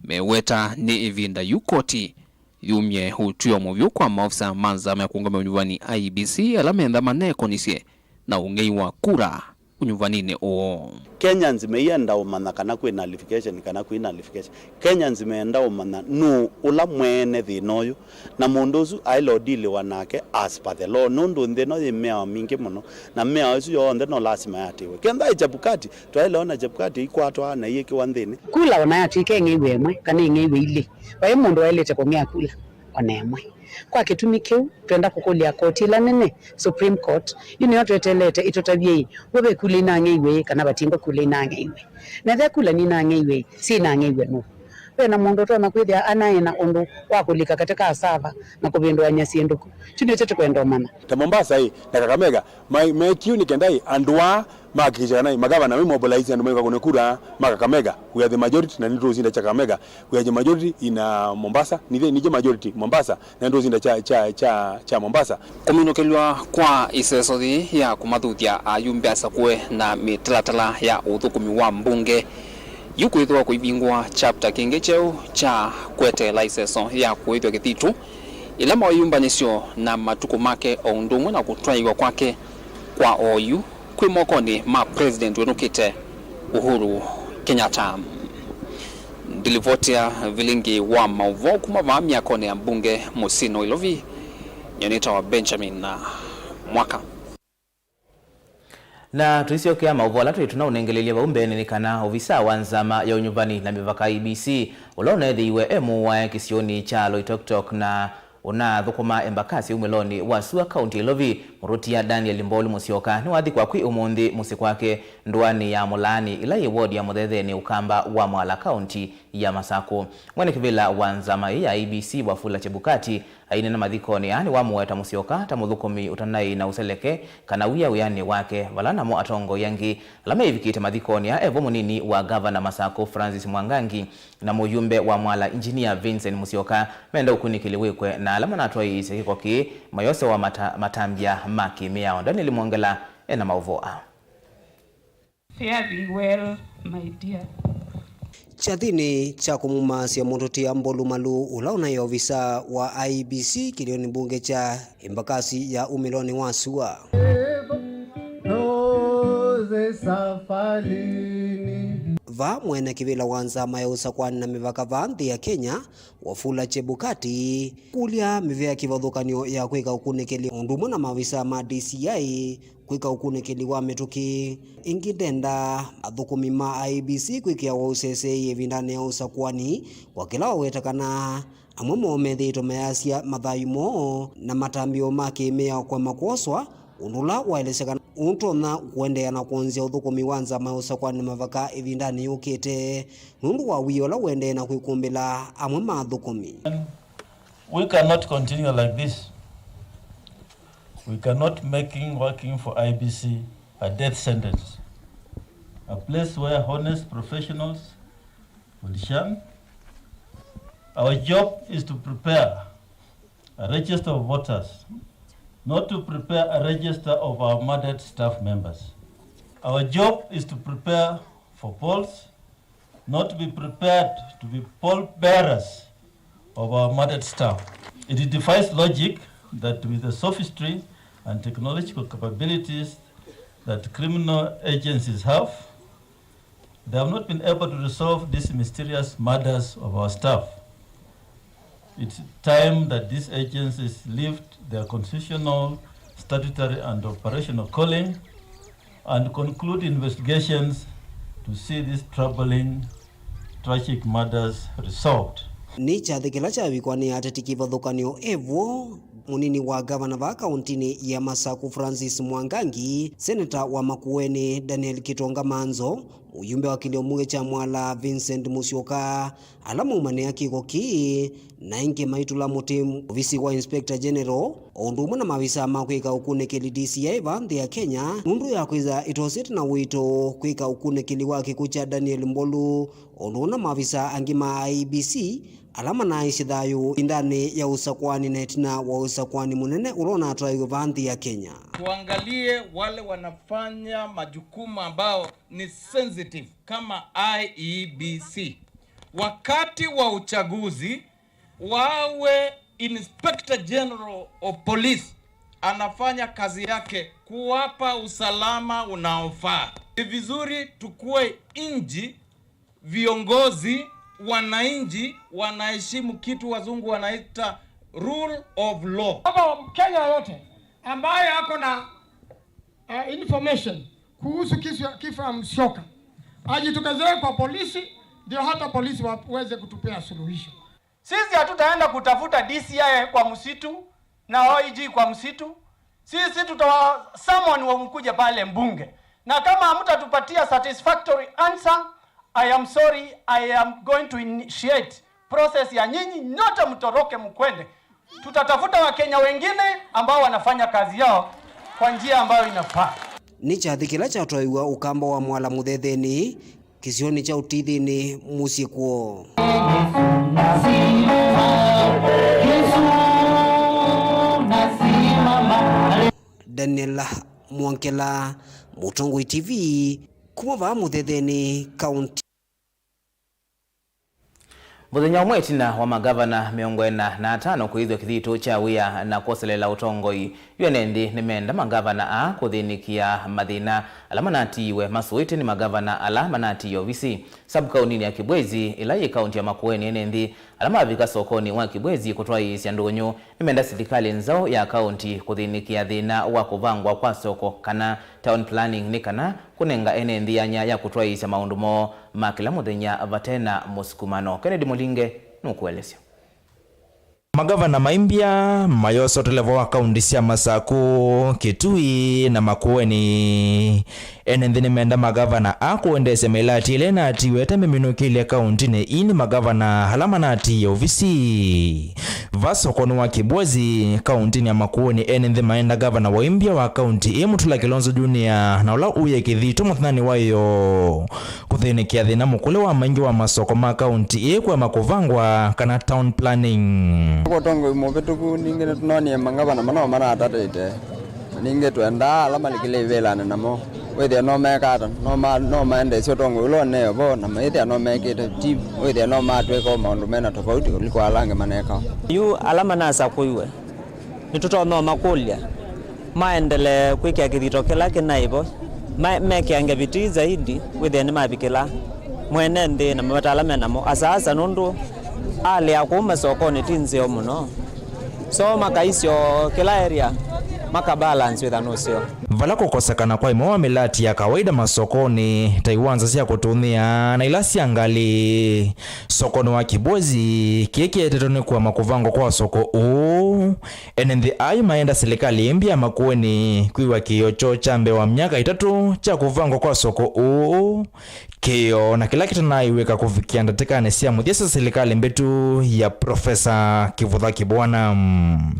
meweta nĩ ĩvinda yu koti yumye ũtw'ĩo mũvyũ kwa maofisa ma nzama ya kũũngamĩa ũnyuvani, I E B C, ala metha manekonisye na ũng'ei wa kura ũnyuvaninĩ ũũ. Kenyans meyenda ũmanya kana kwĩ nullification kana kwĩ nullification. Kenyans meyenda ũmanya nũũ ũla mwene thĩna ũyũ, na mũndũ ũsu aĩle ũdiliwa nake as per the law, nũndũ nthĩ ĩno yĩ mĩao mingĩ mũno, na mĩao ĩsu yonthe no lasima yatĩwe. Kenda ĩ Chebukati, twaĩle ona Chebukati ĩikwatwa na ĩyĩkĩwa nthĩnĩ. Kula ona yatw'ĩka ĩng'eiwe ĩmwe kana ĩng'eiwe ilĩ, vai mũndũ waĩlĩte kũng'ea kula ona ĩmwe. Kwa kĩtumi kĩu, twenda kũkũlya koti ĩla nene, Supreme Court, yu nĩyo twetelete ĩtũtavye-ĩ, w'o ve kula inang'eiwe-ĩ, kana vatingwa kula inang'eiwe? Na ethĩa kula ninang'eiwe-ĩ, syĩinang'eiwe nũũ? Ve na mũndũ ũtonya kwĩthĩa anaĩ na ũndũ wa kũlika katĩ ka sava na kũvĩndũany'a syĩndũ kũ? Kyu nĩkyo tũkwenda ũmanya. Ta Mombasa-ĩ, na Kakamega, ma-, mekiu nĩ kenda-ĩ, andũ aa mahakikisha kana magavana maimobilize andũ maikakũne kura ma Kakamega, we are the majority, na nĩtũũsinda cha Kakamega, we are the majority in, uh, Mombasa, nithe, nije majority Mombasa, na nĩtũũsinda cha, cha, cha, cha Mombasa. Kũminũkĩlw'a kwa ĩseso yĩĩ ya kũmathuthya ayumbe asakũe na mĩtalatala ya ũthũkũmi wa mbunge, yu kwĩthĩwa kũivingũa chapter kĩngĩ kyeũ kya kweteela ĩseso ya kũĩthw'a kĩthitũ, ĩla mawĩyũmbanĩsyo na matukũ make o ũndũ ũmwe na kũtwaĩwa kwake kwa oyu kwĩ mokonĩ ma President wĩnũkĩte Uhuru Kenyatta. Ndilivotea vilingi wa maũvoo kuma vaa myakonĩ ya mbunge mũsyĩnĩ wa Ilovi, nyie nĩtawa Benjamin Mwaka. Na tũisyokea maũvoo ala twĩ tũnaũnengelelye vau mbeenĩ nĩ kana ovisa wa nzama ya ũnyuvani na mĩvaka, I E B C, ũla ũneethĩiwe e mũwae kĩsionĩ kya Loitoktok na ũnathũkũma embakasi umĩlonĩ wa sua kaunti ya Ilovi, Mũrũtia Daniel Mbolu Mũsyoka, nĩwathikwa kwĩ ũmũnthĩ mũsyĩ kwake ndũanĩ ya Mũlaani, ĩla yĩ wodi ya Mũthethenĩ Ũkamba wa Mwala, kaunti ya Masakũ. Mwene kĩvĩla wa nzama ĩĩ ya I E B C, Wafula Chebukati, aineena mathikonĩ aa nĩwamũweta Mũsyoka ta mũthũkũmi ũtanaĩ na ũseleke kana wia wĩanĩ wake, vala namo atongoi angĩ ala meĩvikĩte mathikonĩ aa, evo mũnini wa ngavana Masakũ Francis Mwangangi, na mũyumbe wa Mwala Engineer Vincent Musyoka menda ũkunĩkĩli wĩkwe, na ala manatwaĩĩsye kĩko kĩĩ mayosewa mata-, matambya ma kĩmĩao. Daniel Mwongela ena maũvoo aa. Fare thee well, my dear. Kyathĩnĩ kya kũmumaasya mũtũtia Mbolu Malũ, ũla ũnaĩ ovisa wa I E B C kĩlĩonĩ mbunge kya Embakasi ya umĩlonĩ wa sua. Ndoze safarini. Vaa mwene kĩvĩla wa nzama ya ũsakũani na mĩvaka vaa nthĩ ya Kenya, Wafula Chebukati, kũlya mĩvĩa kĩvathũkany'o ya kwĩka ũkunĩkĩli ũndũ ũmwe na maavisa ma D C I kwĩka ũkunĩkĩli wa mĩtũkĩ. Ĩngĩ ndenda athũkũmi ma I E B C kwĩkĩawa ũseseei ĩvindanĩ ya ũsakũani, kwa kĩla waweta kana amwe moo methĩĩtwe mayasya mathayũ moo na matambya ma kĩ-mĩao kũema kwoswa, ũndũ ũla waelesya kana ũtonya kũendeea na kwonzya ũthũkũmi wa nzama ya ũsakũani na mavaka ĩvindanĩ yũkĩte, nũndũ wa wia ũla ũendee na kwĩkũmbĩla amwe ma athũkũmi. We cannot continue like this. We cannot making working for I E B C a death sentence, a place where honest professionals will shun. Our job is to prepare a register of voters, not to prepare a register of our murdered staff members. Our job is to prepare for polls, not to be prepared to be pallbearers of our murdered staff. It defies logic that with the sophistry and technological capabilities that criminal agencies have, they have not been able to resolve these mysterious murders of our staff. It's time that these agencies lift their constitutional, statutory, and operational calling and conclude investigations to see these troubling, tragic murders resolved. Nĩ kyathĩ kĩla kyavikwa nĩ ateti kĩvathũkany'o e vo, mũnini wa ngavana vaa kaũntĩnĩ ya Masaku Francis Mwangangi, seneta wa Makueni Daniel Kitonga Manzo, mũyumbe wa kĩlio mbunge kya Mwala Vincent Musyoka, ala maumanĩa kĩko kĩĩ, na ĩngĩ maitũla mũtĩ ovisi wa Inspector General, o ũndũ ũmwe na maavisa ma kwĩka ũkunĩkĩli D C I vaa nthĩ ya Kenya, nũndũ ya kwĩtha ĩtosete na ũito kwĩka ũkunĩkĩli wa kĩkw'ũ kya Daniel Mbolu, o ũndũ ũmwe na maavisa angĩ ma I E B C, ala manaaisye thayũ ĩvindanĩ ya ũsakũani na ĩtina wa ũsakũani mũnene ũla ũnatwaĩwe vaa nthĩ ya Kenya. Tuangalie wale wanafanya majukumu ambao ni sensitive kama I E B C. Wakati wa uchaguzi, wawe Inspector General of Police anafanya kazi yake kuwapa usalama unaofaa. Ni vizuri tukue nchi, viongozi, wananchi wanaheshimu kitu wazungu wanaita rule of law. Kama Mkenya yote ambaye ako na, eh, information kuhusu kifo, kifo ya Musyoka, ajitokezee kwa polisi, ndio hata polisi waweze kutupea suluhisho. Sisi hatutaenda kutafuta D C I kwa msitu na O I G kwa msitu. Sisi tutawa summon wamkuje pale mbunge. Na kama hamtatupatia satisfactory answer, I am sorry, I am going to initiate process ya nyinyi nyote mtoroke mkwende. Tutatafuta Wakenya wengine ambao wanafanya kazi yao kwa njia ambayo inafaa. Nĩ kyathĩ kĩla kyatwaiwa ũkamba wa Mwala Mũthetheni, kĩsionĩ kya Ũtithĩnĩ mũsyĩ kwoo. Daniel Mwongela, Mũtongoi T V, kuma vaa Mũthetheni, kaunti. Mũthenya ũmwe ĩtina wa magavana mĩongo ĩna na atano kũĩthw'a kĩthitũ kya wĩa na kwoselela ũtongoi, yu ene nthĩ nĩmeenda magavana aa kũthĩnĩkĩa mathĩna ala manatiiwe masũĩtwe nĩ magavana ala manatiie ovisi. Sub-kaũntinĩ ya Kibwezi, ĩla yĩ kaũnti ya Makueni, ene nthĩ ala mavika sokonĩ wa Kibwezi kũtwaĩĩsya ndũnyũ nĩmenda silikalĩ nzaũ ya kaũnti kũthĩnĩkĩa thĩna wa kũvangwa kwa soko kana town planning, nĩ kana kũnenga ene nthĩ yanya ya kũtwaĩĩsya maũndũ moo ma kĩla mũthenya vate na mũsukumano. Kennedy Mũlinge nũkũelesya. Magavana maimbya mayosa ũteleva wa kaũnti sya Masaku, Kitui na Makueni. Ene nthĩ nĩmenda magavana aa kũendeesya mĩlatĩ ĩla ĩnatiiwe ĩte mĩminũkĩlye kaũntinĩ ii nĩ magavana ala manatiie ovisi. Vaa sokonĩ wa Kibwezi, kaũntinĩ ya Makueni, ene nthĩ maenda ngavana wa imbya wa kaũnti ĩĩ, Mutula Kilonzo Junior, na ũla ũie kĩthitũ mũthenyanĩ wa ĩyoo kũthĩnĩkĩa thĩna mũkũlĩ wa maingĩ wa masoko ma kaũnti ĩĩ kũema kũvangwa kana town planning. Kwa ũtongoi mũvĩtũku, ningĩ nĩtũnonie mangavana mana o manatatĩte. Na ningĩ twendaa ala malikĩle ivĩlanĩ namo, wĩthĩa no meka ata, no ma-, no maendeesye ũtongoi ũla ũneo vo, na maĩthĩa no mekĩte ti, wĩthĩa no matwĩka o maũndũ mena tofauti kũliko ala angĩ maneka. Yu ala manasakũiwe, nĩtũtonya ũmakũlya maendelee kwĩkĩa kĩthito kĩla kĩnaĩ vo, ma-, mekĩange vitii zaidi, wĩthĩa nĩmavikĩla Mwene nthĩ na mavata ala me namo, asaasa nũndũ alea kũu masokonĩ ti nzeo mũno. So makaisyo kĩla area, makabalance wĩtha nũseo. Vala kũkosekana kwa ĩmwe wa mĩlati ya kawaida masokonĩ, ta iwanza sya kũtũnĩa na ila sya ngalĩ, sokonĩ wa Kibwezi kĩĩ kĩetetwe nĩ kũema kũvangwa kwa soko ũũ. Ene nthĩ ai maenda silikalĩ ĩmbĩ ya Makueni kwĩw'a kĩĩo kyoo kya mbee wa myaka ĩtatũ kya kũvangwa kwa soko ũũ. Kĩĩo na kĩla kĩtanaĩw'ĩka kũvikĩa ndatĩkanĩ sya mũthya sya silikalĩ mbĩtu ya Profesa Kĩvũtha Kĩbwana.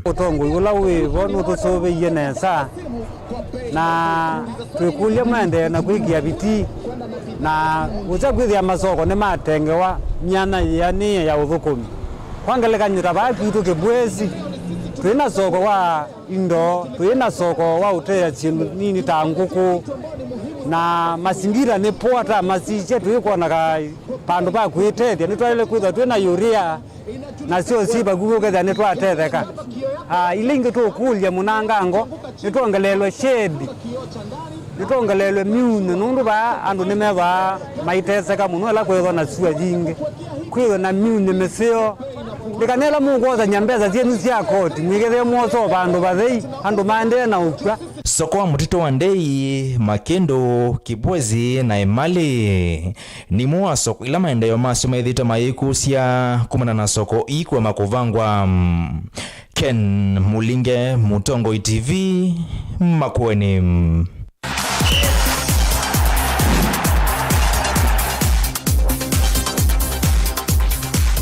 Ũtongoi ũla wĩ vo nũtũsũvĩie nesa, na twĩkũlya maendee na kwĩkĩa vitii na ũsya kwĩthĩa masoko nĩmatengewa myanya yĩanĩe ya ũthũkũmi. Kwa ngelekany'o, ta vaa kwitũ Kĩbwezi, twĩ na soko wa indo, twĩ na soko wa ũteea syĩndũ nini ta ngũkũ, na masingira nĩ poa ta masisye, tũikwonaga vandũ va kwĩtethya. Nĩtwaĩle kwĩthwa twĩ na urea, nasyo syĩ vakuvĩ ũkethĩa nĩtwatetheka. Ah, ila ingĩ tũkũlya mũnangango, nĩtwongeleelwe shade, nĩtwongeleelwe myunĩ, nũndũ vaa andũ nĩmethwaa maiteseka mũno ĩla kwĩthwa na sua yingĩ, kwĩthwa na myunĩ mĩseo. Ndĩkanela mũkwosany'a mbesa syenyu sya koti, mwĩkethĩe mwosa o vandũ vathei, andũ maendee na ũkw'a. Soko wa mũtitũ wa Ndei, Makĩndũ, Kibwezi na Emali nĩmo wa soko ila maendeeo masyo methĩĩtwe mayĩkusya kumana na soko ii kũema kũvangwa. Ken Mulinge, Mũtongoi T V, Makueni.